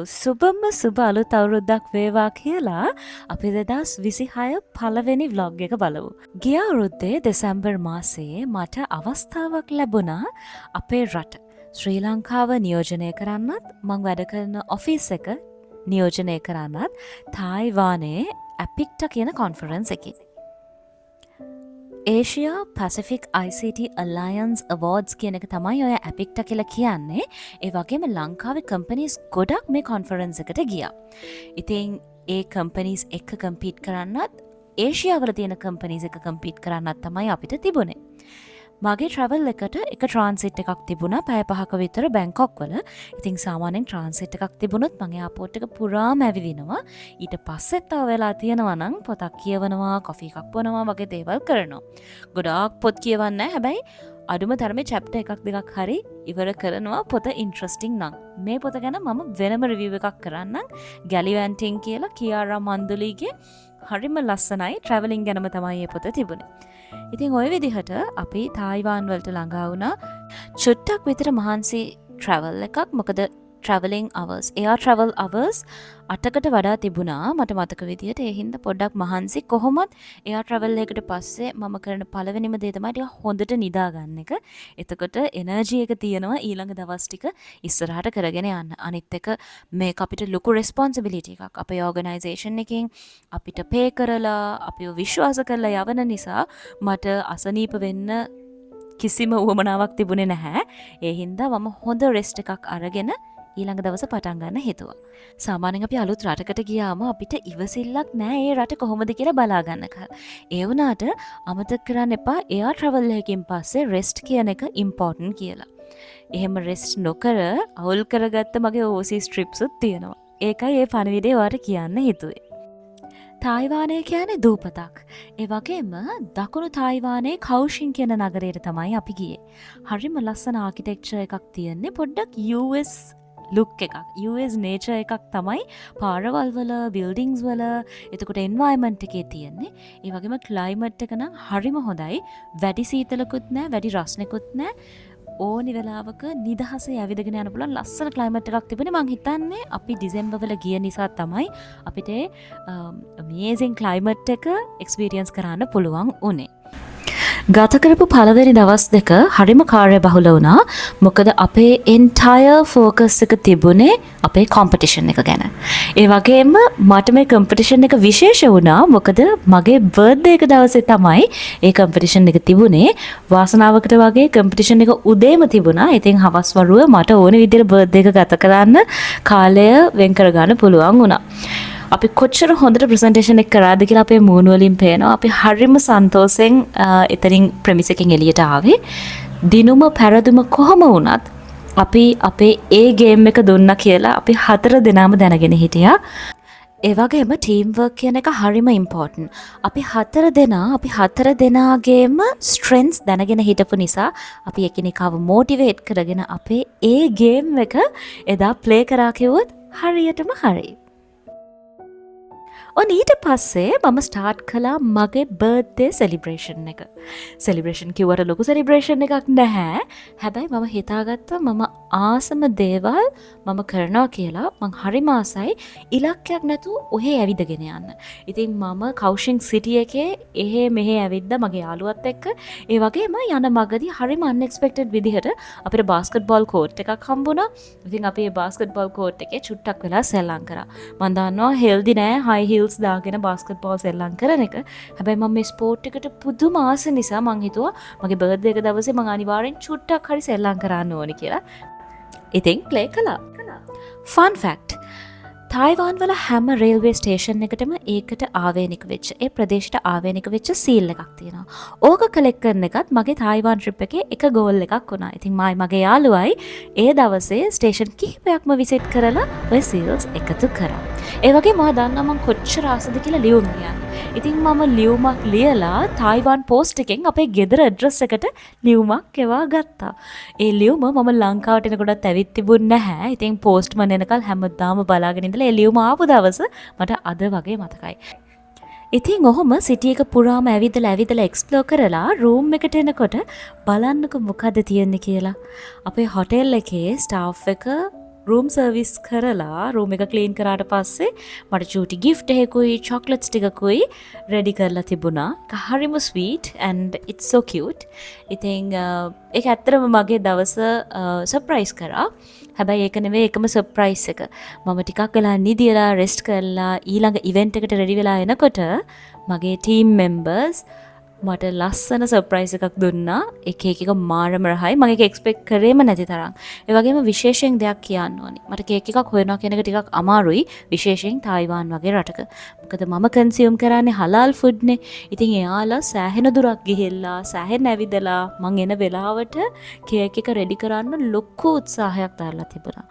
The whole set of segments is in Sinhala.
සුබම සුබ අලුත් අවුරුද්දක් වේවා කියලා අපි 2026 පළවෙනි ව්ලොග් එක බලමු. ගිය අවුරුද්දේ දෙසැම්බර් මාසයේ මට අවස්ථාවක් ලැබුණා අපේ රට ශ්‍රී ලංකාව නියෝජනය කරන්නත්, මං වැඩ කරන ඔෆිස් එක නියෝජනය කරන්නත් තායිවානයේ ඇපික්ට කියන කොන්ෆරන්ස් එකේ. Asia Pacific ICT Alliance Awards කියන එක තමයි ඔය ඇපික්ට කියලා කියන්නේ. ඒ වගේම ලංකාවේ කම්පනීස් ගොඩක් මේ කොන්ෆරන්ස් එකට ගියා. ඉතින් ඒ කම්පනීස් එක්ක කම්පීට් කරන්නත්, ඒෂියාවල තියෙන කම්පනීස් එක්ක කම්පීට් කරන්නත් තමයි අපිට තිබුණේ. මගේ ට්‍රැවල් එකට එක ට්‍රාන්සිට් එකක් තිබුණා පැය 5ක විතර බැංකොක් වල. ඉතින් සාමාන්‍යයෙන් ට්‍රාන්සිට් එකක් තිබුණොත් මං එයාපෝට් එක පුරාම ඇවිදිනවා. ඊට පස්සෙත් තව වෙලා තියෙනවා නම් පොතක් කියවනවා, කොෆි එකක් බොනවා වගේ දේවල් කරනවා. ගොඩාක් පොත් කියවන්නේ නැහැ. හැබැයි අඩුම තරමේ චැප්ටර් එකක් දෙකක් හරි ඉවර කරනවා පොත ඉන්ට්‍රස්ටිං නම්. මේ පොත ගැන මම වෙනම රිවිව් එකක් කරන්නම්. ගැලිවැන්ටිං කියලා කියාරා මන්දුලිගේ, හරිම ලස්සනයි. ට්‍රැවලින් ගැනම තමයි මේ පොත තිබුණේ. ඉතින් ඔය විදිහට අපි තායිවාන් වලට ළඟා වුණා. චුට්ටක් විතර මහන්සි ට්‍රැවල් එකක්. මොකද ට්‍රැවලින් අවර්ස්, එයා ට්‍රැවල් අවර්ස් 8කට වඩා තිබුණා මට මතක විදිහට. ඒ හින්දා පොඩ්ඩක් මහන්සි. කොහොමත් එයා ට්‍රැවල් එකකට පස්සේ මම කරන පළවෙනිම දේ තමයි ටික හොඳට නිදා ගන්න එක. එතකොට එනර්ජි එක තියෙනවා ඊළඟ දවස් ටික ඉස්සරහට කරගෙන යන්න. අනිත් එක මේක අපිට ලොකු රෙස්පොන්සිබිලිටි එකක්. අපේ ඕගනයිසේෂන් එකෙන් අපිට පේ කරලා, අපිව විශ්වාස කරලා යවන නිසා මට අසනීප වෙන්න කිසිම උවමනාවක් තිබුණේ නැහැ. ඒ හින්දා මම හොඳ රෙස්ට් එකක් අරගෙන ඊළඟ දවස පටන් ගන්න හිතුවා. සාමාන්‍යයෙන් අපි අලුත් රටකට ගියාම අපිට ඉවසිල්ලක් නෑ ඒ රට කොහොමද කියලා බලා ගන්නකල්. ඒ වුණාට අමතක කරන්න එපා එයා ට්‍රැවල් එකකින් පස්සේ රෙස්ට් කියන එක ඉම්පෝටන්ට් කියලා. එහෙම රෙස්ට් නොකර අවුල් කරගත්ත මගේ ඕවර්සීස් ට්‍රිප්සුත් තියෙනවා. ඒකයි ඒ පණිවිඩය ඔයාලට කියන්න හිතුවේ. තායිවානය කියන්නේ දූපතක්. ඒ වගේම දකුණු තායිවානයේ කෞෂින් කියන නගරයට තමයි අපි ගියේ. හරිම ලස්සන ආකිටෙක්චර් එකක් තියෙන්නේ. පොඩ්ඩක් US look එකක්, US nature එකක් තමයි පාරවල් වල, බිල්ඩින්ග්ස් වල, එතකොට එන්වයරන්මන්ට් එකේ තියෙන්නේ. ඒ වගේම ක්ලයිමට් එක නම් හරිම හොඳයි. වැඩි සීතලකුත් නෑ, වැඩි රස්නෙකුත් නෑ. ඕනි වෙලාවක නිදහසේ ඇවිදගෙන යන්න පුළුවන් ලස්සන ක්ලයිමට් එකක් තිබුණේ. මං හිතන්නේ අපි ඩිසෙම්බර් වල ගිය නිසා තමයි අපිට අමේසින් ක්ලයිමට් එක එක්ස්පීරියන්ස් කරන්න පුළුවන් වුණේ. ගත කරපු පළවෙනි දවස් 2 හරිම කාර්ය බහුල වුණා. මොකද අපේ එන්ටයර් ෆෝකස් එක තිබුණේ අපේ කොම්පිටිෂන් එක ගැන. ඒ වගේම මට මේ කම්පිටිෂන් එක විශේෂ වුණා. මොකද මගේ බර්ත්ඩේ එක දවසේ තමයි ඒ කම්පිටිෂන් එක තිබුණේ. වාසනාවකට වගේ කම්පිටිෂන් එක උදේම තිබුණා. ඉතින් හවස් වරුව මට ඕන විදිහට බර්ත්ඩේ එක ගත කරන්න කාලය වෙන් කරගන්න පුළුවන් වුණා. අපි කොච්චර හොඳට ප්‍රසන්ටේෂන් එක කරාද කියලා අපේ මූණ වලින් පේනවා. අපි හරිම සන්තෝෂෙන් එතනින් ප්‍රෙමිස් එකෙන් එළියට ආවේ. දිනුම පැරදුම කොහොම වුණත් අපි අපේ ඒ ගේම් එක දුන්නා කියලා අපි හතර දෙනාම දැනගෙන හිටියා. ඒ වගේම ටීම් වර්ක් කියන එක හරිම ඉම්පෝටන්ට්. අපි හතර දෙනා අපි හතර දෙනාගේම ස්ට්‍රෙන්ත්ස් දැනගෙන හිටපු නිසා අපි එකිනෙකාව මෝටිවේට් කරගෙන අපේ ඒ ගේම් එක එදා ප්ලේ කරා කිව්වොත් හරියටම හරි. ඔන්න ඊට පස්සේ මම ස්ටාර්ට් කළා මගේ බර්ත්ඩේ සෙලිබ්‍රේෂන් එක. සෙලිබ්‍රේෂන් කිව්වට ලොකු සෙලිබ්‍රේෂන් එකක් නැහැ. හැබැයි මම හිතාගත්තා මම ආසම දේවල් මම කරනවා කියලා. මං හරිම ආසයි ඉලක්කයක් නැතුව ඔහේ ඇවිදගෙන යන්න. ඉතින් මම කෞෂින් සිටි එකේ එහෙ මෙහෙ ඇවිද්දා මගේ යාළුවත් එක්ක. ඒ වගේම යන මගදී හරිම අන්එක්ස්පෙක්ටඩ් විදිහට අපිට බාස්කට් බෝල් කෝට් එකක් හම්බුණා. ඉතින් අපි මේ බාස්කට් බෝල් කෝට් එකේ චුට්ටක් වෙලා සෙල්ලම් කරා. මං දන්නවා හෙල්දි නෑ හයි හීල්ස් දාගෙන බාස්කට් බෝල් සෙල්ලම් කරන එක. හැබැයි මම මේ ස්පෝර්ට් එකට පුදුම ආස නිසා මං හිතුවා මගේ බර්ත්ඩේ එක දවසේ මං අනිවාර්යෙන් චුට්ටක් හරි සෙල්ලම් කරන්න ඕනි කියලා. ඉතින් ප්ලේ කළා. Fun fact. තායිවාන් වල හැම රේල්වේ ස්ටේෂන් එකටම ඒකට ආවේනික වෙච්ච, ඒ ප්‍රදේශයට ආවේනික වෙච්ච සීල් එකක් තියෙනවා. ඕක කලෙක්ට් කරන එකත් මගේ තායිවාන් ට්‍රිප් එකේ එක ගෝල් එකක් වුණා. ඉතින් මයි මගේ යාළුවයි ඒ දවසේ ස්ටේෂන් කිහිපයක්ම විසිට් කරලා ඔය සීල්ස් එකතු කරා. ඒ වගේම මම දන්නවා මං කොච්චර ආසද කියලා ලියුම් ලියන්න. ඉතින් මම ලියුමක් ලියලා තායිවාන් පෝස්ට් එකෙන් අපේ ගෙදර ඇඩ්‍රස් එකට ලියුමක් එවා ගත්තා. ඒ ලියුම මම ලංකාවට එනකොටත් ඇවිත් තිබුණ නැහැ. ඉතින් පෝස්ට්මන් එනකල් හැමදාම බලාගෙන ඉඳලා ඒ ලියුම ආපු දවස මට අද වගේ මතකයි. ඉතින් ඔහොම සිටි එක පුරාම ඇවිදලා ඇවිදලා එක්ස්ප්ලෝර් කරලා රූම් එකට එනකොට බලන්නකො මොකද්ද තියෙන්නේ කියලා. අපේ හොටෙල් එකේ ස්ටාෆ් එක රූම් සර්විස් කරලා රූම් එක ක්ලීන් කරාට පස්සේ මට චූටි ගිෆ්ට් එකකුයි චොක්ලට්ස් ටිකකුයි රෙඩි කරලා තිබුණා. ඒක හරිම sweet and it's so cute. ඉතින් ඒක ඇත්තටම මගේ දවස සර්ප්‍රයිස් කරා. හැබැයි ඒක නෙවෙයි එකම සර්ප්‍රයිස් එක. මම ටිකක් වෙලා නිදියලා රෙස්ට් කරලා ඊළඟ ඉවෙන්ට් එකට රෙඩි වෙලා එනකොට මගේ ටීම් මෙම්බර්ස් මට ලස්සන සර්ප්‍රයිස් එකක් දුන්නා. ඒ කේක් එක මාරම රහයි. මම ඒක එක්ස්පෙක්ට් කරේම නැති තරම්. ඒ වගේම විශේෂයෙන් දෙයක් කියන්න ඕනි. මට කේක් එකක් හොයනවා කියන එක ටිකක් අමාරුයි. විශේෂයෙන් තායිවාන් වගේ රටක. මොකද මම කන්සියුම් කරන්නේ හලාල් ෆුඩ්නේ. ඉතින් එයාලා සෑහෙන දුරක් ගිහිල්ලා සෑහෙන ඇවිදලා මං එන වෙලාවට කේක් එක රෙඩි කරන්න ලොකු උත්සාහයක් දරලා තිබුණා.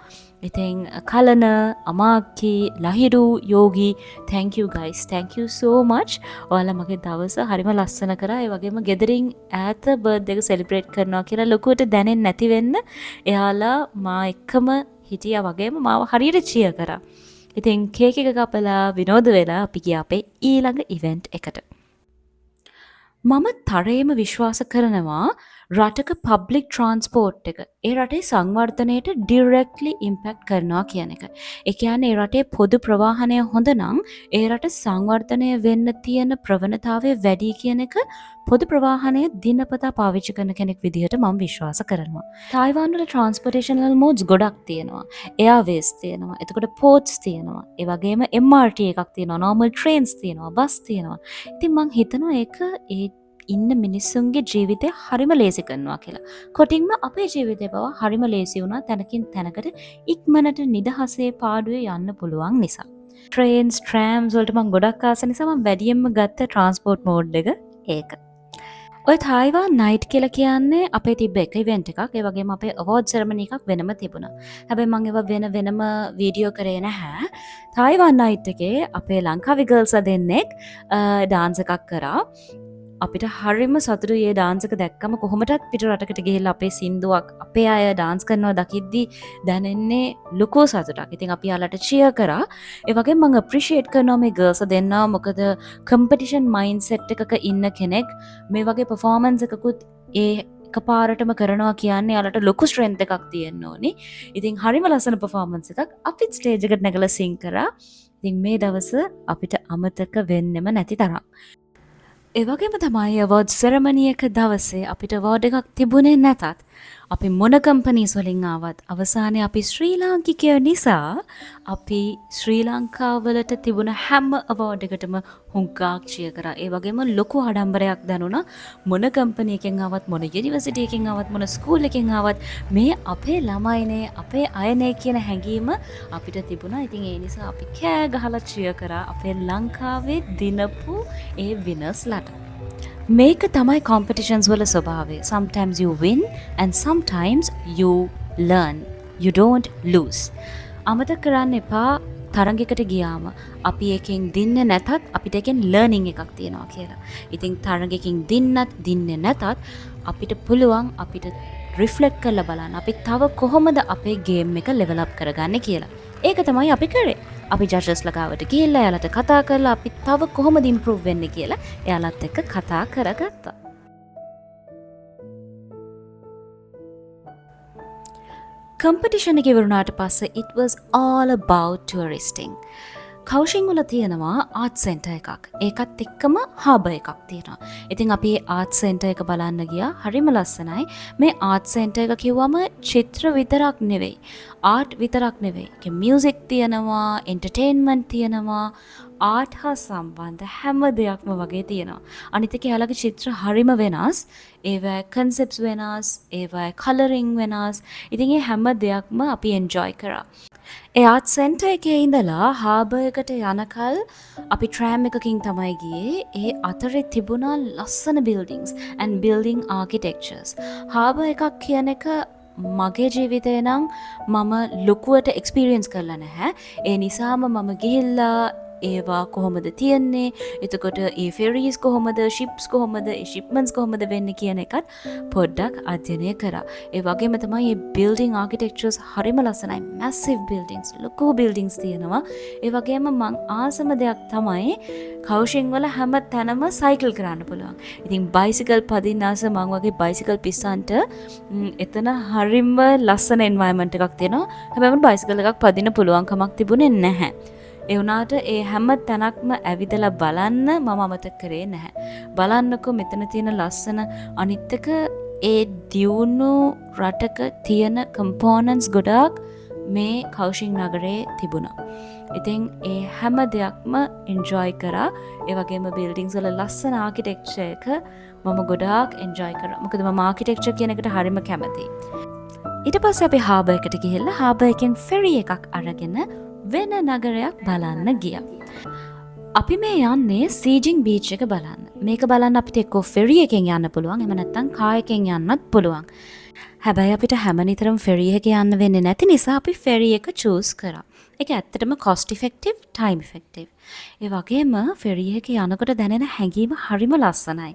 ඉතින් කලන, අමාක්කි, Lahiru, යෝගී, thank you guys. Thank you so much. ඔයාලා මගේ දවස හරිම ලස්සන කරා. ඒ වගේම ගෙදරින් ඈත බර්ත්ඩේ එක සෙලිබ්‍රේට් කරනවා කියලා ලොකුවට දැනෙන්නේ නැති වෙන්න එයාලා මා එක්කම හිටියා වගේම මාව හරියට චියර් කරා. ඉතින් කේක් එක කපලා විනෝද වෙලා අපි ගියා අපේ ඊළඟ ඉවෙන්ට් එකට. මම තරයේම විශ්වාස කරනවා රටක පබ්ලික් ට්‍රාන්ස්පෝර්ට් එක ඒ රටේ සංවර්ධනයට ඩිරෙක්ට්ලි ඉම්පැක්ට් කරනවා කියන එක. ඒ කියන්නේ ඒ රටේ පොදු ප්‍රවාහනය හොඳ නම් ඒ රට සංවර්ධනය වෙන්න තියෙන ප්‍රවණතාවය වැඩි කියන එක පොදු ප්‍රවාහනය දිනපතා පාවිච්චි කරන කෙනෙක් විදිහට මම විශ්වාස කරනවා. තායිවාන් වල ට්‍රාන්ස්පෝර්ටේෂනල් මෝඩ්ස් ගොඩක් තියෙනවා. එයාර්වේස් තියෙනවා. එතකොට පෝට්ස් තියෙනවා. ඒ වගේම MRT එකක් තියෙනවා. නෝමල් ට්‍රේන්ස් තියෙනවා. බස් තියෙනවා. ඉතින් මං හිතනවා ඒක ඒ ඉන්න මිනිස්සුන්ගේ ජීවිතය හරිම ලේසි කරනවා කියලා. කොටින්ම අපේ ජීවිතය පවා හරිම ලේසි වුණා තැනකින් තැනකට ඉක්මනට නිදහසේ පාඩුවේ යන්න පුළුවන් නිසා. ට්‍රේන්ස්, ට්‍රෑම්ස් වලට මං ගොඩක් ආස නිසා මං වැඩියෙන්ම ගත්ත ට්‍රාන්ස්පෝර්ට් මෝඩ් එක ඒක. ඔය තායිවාන් නයිට් කියලා කියන්නේ අපේ තිබ්බ එක ඉවෙන්ට් එකක්. ඒ වගේම අපේ අවෝඩ් සෙරමනි එකක් වෙනම තිබුණා. හැබැයි මං ඒවා වෙන වෙනම වීඩියෝ කරේ නැහැ. තායිවාන් නයිට් එකේ අපේ ලංකාවේ ගර්ල්ස්ලා දෙන්නෙක් ඩාන්ස් එකක් කරා. අපිට හරිම සතුටුයි ඒ ඩාන්ස් එක දැක්කම. කොහොමටත් පිට රටකට ගිහිල්ලා අපේ සින්දුවක් අපේ අය ඩාන්ස් කරනවා දකිද්දි දැනෙන්නේ ලොකු සතුටක්. ඉතින් අපි එයාලට චියර් කරා. ඒ වගේම මං ඇප්‍රීෂියේට් කරනවා මේ ගර්ල්ස් දෙන්නා. මොකද කම්පිටිෂන් මයින්ඩ්සෙට් එකක ඉන්න කෙනෙක් මේ වගේ පර්ෆෝමන්ස් එකකුත් ඒ එකපාරටම කරනවා කියන්නේ එයාලට ලොකු ස්ට්‍රෙන්ත් එකක් තියෙන්න ඕනි. ඉතින් හරිම ලස්සන පර්ෆෝමන්ස් එකක්. අපිත් ස්ටේජ් එකට නැගලා සිං කරා. ඉතින් මේ දවස අපිට අමතක වෙන්නෙම නැති තරම්. ඒ වගේම තමයි අවෝඩ් සෙරමනි එක දවසේ අපිට අවෝඩ් එකක් තිබුණේ නැතත්, අපි මොන කම්පනීස් වලින් ආවත්, අවසානයේ අපි ශ්‍රී ලාංකිකයෝ නිසා අපි ශ්‍රී ලංකාවලට තිබුණ හැම අවෝඩ් එකටම හුඟක් චියර් කරා. ඒ වගේම ලොකු ආඩම්බරයක් දැනුණා. මොන කම්පනි එකෙන් ආවත්, මොන යුනිවර්සිටි එකෙන් ආවත්, මොන ස්කූල් එකෙන් ආවත් මේ අපේ ළමයිනේ, අපේ අයනේ කියන හැඟීම අපිට තිබුණා. ඉතින් ඒ නිසා අපි කෑ ගහලා චියර් කරා අපේ ලංකාවේ දිනපු ඒ විනර්ස්ලාට. මේක තමයි කොම්පිටිෂන්ස් වල ස්වභාවය. Sometimes you win and sometimes you learn. You don't lose. අමතක කරන්න එපා තරඟයකට ගියාම අපි එකෙන් දින්නේ නැතත් අපිට එකෙන් ලර්නින් එකක් තියෙනවා කියලා. ඉතින් තරඟයකින් දින්නත් දින්නේ නැතත් අපිට පුළුවන් අපිට රිෆ්ලෙක්ට් කරලා බලන්න අපි තව කොහොමද අපේ ගේම් එක ලෙවල් අප් කරගන්නේ කියලා. ඒක තමයි අපි කරේ. අපි ජජස්ලා ගාවට ගිහිල්ලා එයාලට කතා කරලා අපි තව කොහොමද ඉම්ප්‍රූව් වෙන්නේ කියලා එයාලත් එක්ක කතා කරගත්තා. කම්පිටිෂන් එක ඉවර වුණාට පස්සේ it was all about touristing. කවුෂින් වල තියෙනවා ආර්ට් සෙන්ටර් එකක්. ඒකත් එක්කම හාබර් එකක් තියෙනවා. ඉතින් අපි ආර්ට් සෙන්ටර් එක බලන්න ගියා. හරිම ලස්සනයි. මේ ආර්ට් සෙන්ටර් එක කිව්වම චිත්‍ර විතරක් නෙවෙයි. ආර්ට් විතරක් නෙවෙයි. ඒකේ මියුසික් තියෙනවා, එන්ටර්ටේන්මන්ට් තියෙනවා, ආර්ට් හා සම්බන්ධ හැම දෙයක්ම වගේ තියෙනවා. අනිත් එක එයාලගේ චිත්‍ර හරිම වෙනස්. ඒවැ කන්සෙප්ට්ස් වෙනස්, ඒවැ කලරින් වෙනස්. ඉතින් ඒ හැම දෙයක්ම අපි එන්ජොයි කරා. ඒ ආර්ට් සෙන්ටර් එකේ ඉඳලා හාබර් එකට යනකල් අපි ට්‍රෑම් එකකින් තමයි ගියේ. ඒ අතරේ තිබුණා ලස්සන බිල්ඩින්ග්ස් ඇන්ඩ් බිල්ඩින් ආකිටෙක්චර්ස්. හාබර් එකක් කියන එක මගේ ජීවිතේ නම් මම ලොකුවට එක්ස්පීරියන්ස් කරලා නැහැ. ඒ නිසාම මම ගිහිල්ලා ඒවා කොහොමද තියෙන්නේ, එතකොට ඒ ෆෙරීස් කොහොමද, ෂිප්ස් කොහොමද, ඒ ෂිප්මන්ට්ස් කොහොමද වෙන්නේ කියන එකත් පොඩ්ඩක් අධ්‍යයනය කරා. ඒ වගේම තමයි මේ බිල්ඩින් ආකිටෙක්චර්ස් හරිම ලස්සනයි. මැසිව් බිල්ඩින්ග්ස්, ලොකු බිල්ඩින්ග්ස් තියෙනවා. ඒ වගේම මං ආසම දෙයක් තමයි කවුෂින් වල හැම තැනම සයිකල් කරන්න පුළුවන්. ඉතින් බයිසිකල් පදින්න ආස මං වගේ බයිසිකල් පිස්සන්ට එතන හරිම ලස්සන එන්වයරන්මන්ට් එකක් තියෙනවා. හැබැයි මට බයිසිකල් එකක් පදින්න පුළුවන් කමක් තිබුණේ නැහැ. ඒ වුණාට ඒ හැම තැනක්ම ඇවිදලා බලන්න මම අමතක කරේ නැහැ. බලන්නකෝ මෙතන තියෙන ලස්සන, අනිත් එක ඒ දියුණු රටක තියෙන කම්පෝනන්ට්ස් ගොඩාක් මේ කවුෂින් නගරේ තිබුණා. ඉතින් ඒ හැම දෙයක්ම එන්ජොයි කරා. ඒ වගේම බිල්ඩින්ග්ස් වල ලස්සන ආකිටෙක්චර් එක මම ගොඩාක් එන්ජොයි කරා. මොකද මම ආකිටෙක්චර් කියන එකට හරිම කැමතියි. ඊට පස්සේ අපි හාබර් එකට ගිහිල්ලා හාබර් එකෙන් ෆෙරි එකක් අරගෙන වෙන නගරයක් බලන්න ගියා. අපි මේ යන්නේ සීජින් බීච් එක බලන්න. මේක බලන්න අපිට එක්කෝ ෆෙරි එකෙන් යන්න පුළුවන්, එහෙම නැත්නම් කාර් එකෙන් යන්නත් පුළුවන්. හැබැයි අපිට හැම නිතරම ෆෙරි එකේ යන්න වෙන්නේ නැති නිසා අපි ෆෙරි එක චූස් කරා. ඒක ඇත්තටම කොස්ට් ඉෆෙක්ටිව්, ටයිම් ඉෆෙක්ටිව්. ඒ වගේම ෆෙරි එකේ යනකොට දැනෙන හැඟීම හරිම ලස්සනයි.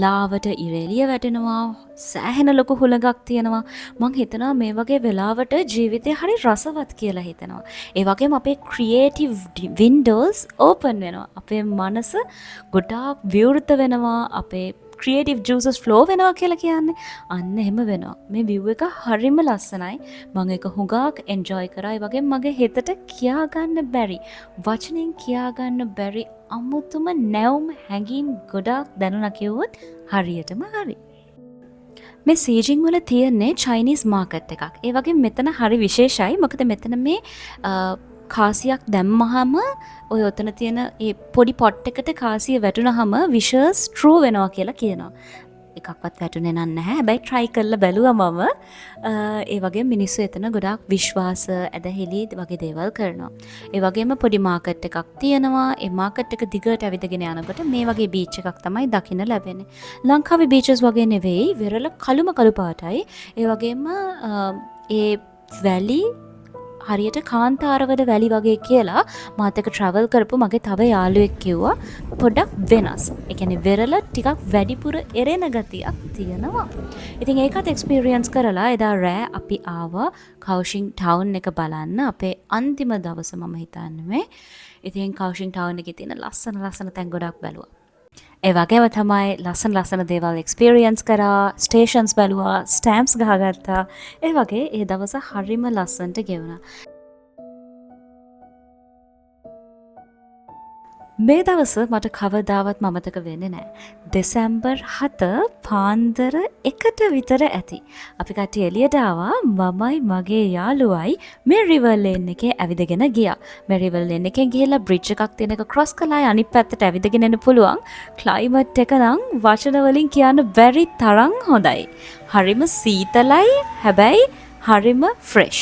ලාවට ඉර එළිය වැටෙනවා, සෑහෙන ලොකු හුළඟක් තියෙනවා. මං හිතනවා මේ වගේ වෙලාවට ජීවිතේ හරි රසවත් කියලා හිතෙනවා. ඒ වගේම අපේ ක්‍රියේටිව් වින්ඩෝස් ඕපන් වෙනවා. අපේ මනස ගොඩාක් විවෘත වෙනවා. අපේ ක්‍රියේටිව් ජූසස් ෆ්ලෝ වෙනවා කියලා කියන්නේ. අන්න එහෙම වෙනවා. මේ විව් එක හරිම ලස්සනයි. මං ඒක හුඟක් එන්ජොයි කරා. ඒ වගේම මගේ හිතට කියාගන්න බැරි, වචනෙන් කියාගන්න බැරි අමුතුම නැවුම් හැඟීම් ගොඩාක් දැනුණා කිව්වොත් හරියටම හරි. මේ සීජින් වල තියෙන්නේ චයිනීස් මාකට් එකක්. ඒ වගේම මෙතන හරි විශේෂයි. මොකද මෙතන මේ කාසියක් දැම්මහම ඔය ඔතන තියෙන ඒ පොඩි පොට් එකට කාසිය වැටුනහම විෂස් ට්‍රූ වෙනවා කියලා කියනවා. එකක්වත් වැටුනේ නම් නැහැ. හැබැයි ට්‍රයි කරලා බැලුවා මම. ඒ වගේම මිනිස්සු එතන ගොඩාක් විශ්වාස, ඇදහිලි වගේ දේවල් කරනවා. ඒ වගේම පොඩි මාකට් එකක් තියෙනවා. ඒ මාකට් එක දිගට ඇවිදගෙන යනකොට මේ වගේ බීච් එකක් තමයි දකින්න ලැබෙන්නේ. ලංකාවේ බීචස් වගේ නෙවෙයි, වෙරළ කළුම කළු පාටයි. ඒ වගේම ඒ වැලි හරියට කාන්තාරවල වැලි වගේ කියලා මාත් එක්ක ට්‍රැවල් කරපු මගේ තව යාළුවෙක් කිව්වා. පොඩ්ඩක් වෙනස්. ඒ කියන්නේ වෙරළ ටිකක් වැඩිපුර එරෙන ගතියක් තියෙනවා. ඉතින් ඒකත් එක්ස්පීරියන්ස් කරලා එදා රෑ අපි ආවා කවුෂින් ටවුන් එක බලන්න. අපේ අන්තිම දවස මම හිතන්නේ මේ. ඉතින් කවුෂින් ටවුන් එකේ තියෙන ලස්සන ලස්සන තැන් ගොඩක් බැලුවා. ඒ වගේම තමයි ලස්සන ලස්සන දේවල් එක්ස්පීරියන්ස් කරා, ස්ටේෂන්ස් බැලුවා, ස්ටෑම්ප්ස් ගහගත්තා. ඒ වගේ ඒ දවස හරිම ලස්සනට ගෙවුණා. මේ දවස මට කවදාවත් මමතක වෙන්නේ නෑ. දෙසැම්බර් 7 පාන්දර 1ට විතර ඇති. අපි කට්ටිය එළියට ආවා. මමයි මගේ යාළුවයි මේ රිවර් ලේන් එකේ ඇවිදගෙන ගියා. මේ රිවර් ලේන් එකෙන් ගිහලා බ්‍රිජ් එකක් තියෙන එක ක්‍රොස් කළා. අනිත් පැත්තට ඇවිදගෙන එන්න පුළුවන්. ක්ලයිමට් එක නම් වචන වලින් කියන්න බැරි තරම් හොඳයි. හරිම සීතලයි, හැබැයි හරිම ෆ්‍රෙෂ්.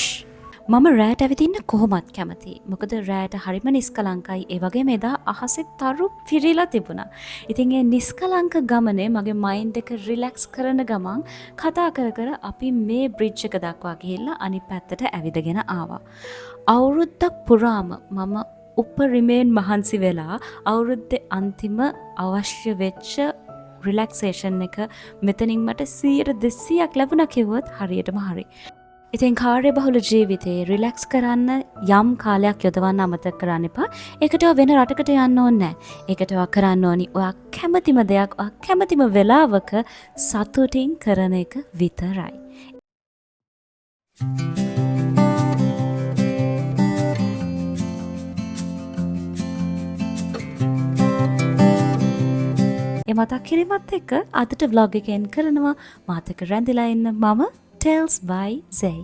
මම රෑට ඇවිදින්න කොහොමත් කැමතියි. මොකද රෑට හරිම නිස්කලංකයි. ඒ වගේම එදා අහසේ තරු පිරීලා තිබුණා. ඉතින් ඒ නිස්කලංක ගමනේ මගේ මයින්ඩ් එක රිලැක්ස් කරන ගමන් කතා කර කර අපි මේ බ්‍රිජ් එක දක්වා ගිහිල්ලා අනිත් පැත්තට ඇවිදගෙන ආවා. අවුරුද්දක් පුරාම මම උපරිමයෙන් මහන්සි වෙලා අවුරුද්දේ අන්තිම අවශ්‍ය වෙච්ච රිලැක්සේෂන් එක මෙතනින් මට 100%ක් ලැබුණා කිව්වොත් හරියටම හරි. ඉතින් කාර්යබහුල ජීවිතේ රිලැක්ස් කරන්න යම් කාලයක් යොදවන්න අමතක කරන්න එපා. ඒකට ඔයා වෙන රටකට යන්න ඕනේ නෑ. ඒකට ඔයා කරන්න ඕනි ඔයා කැමතිම දෙයක්, ඔයා කැමතිම වෙලාවක සතුටින් කරන එක විතරයි. ඒ මතක් කිරීමත් එක්ක අදට ව්ලොග් එක එන්ඩ් කරනවා. මාත් එක්ක රැඳිලා ඉන්න මම Tales by Zay.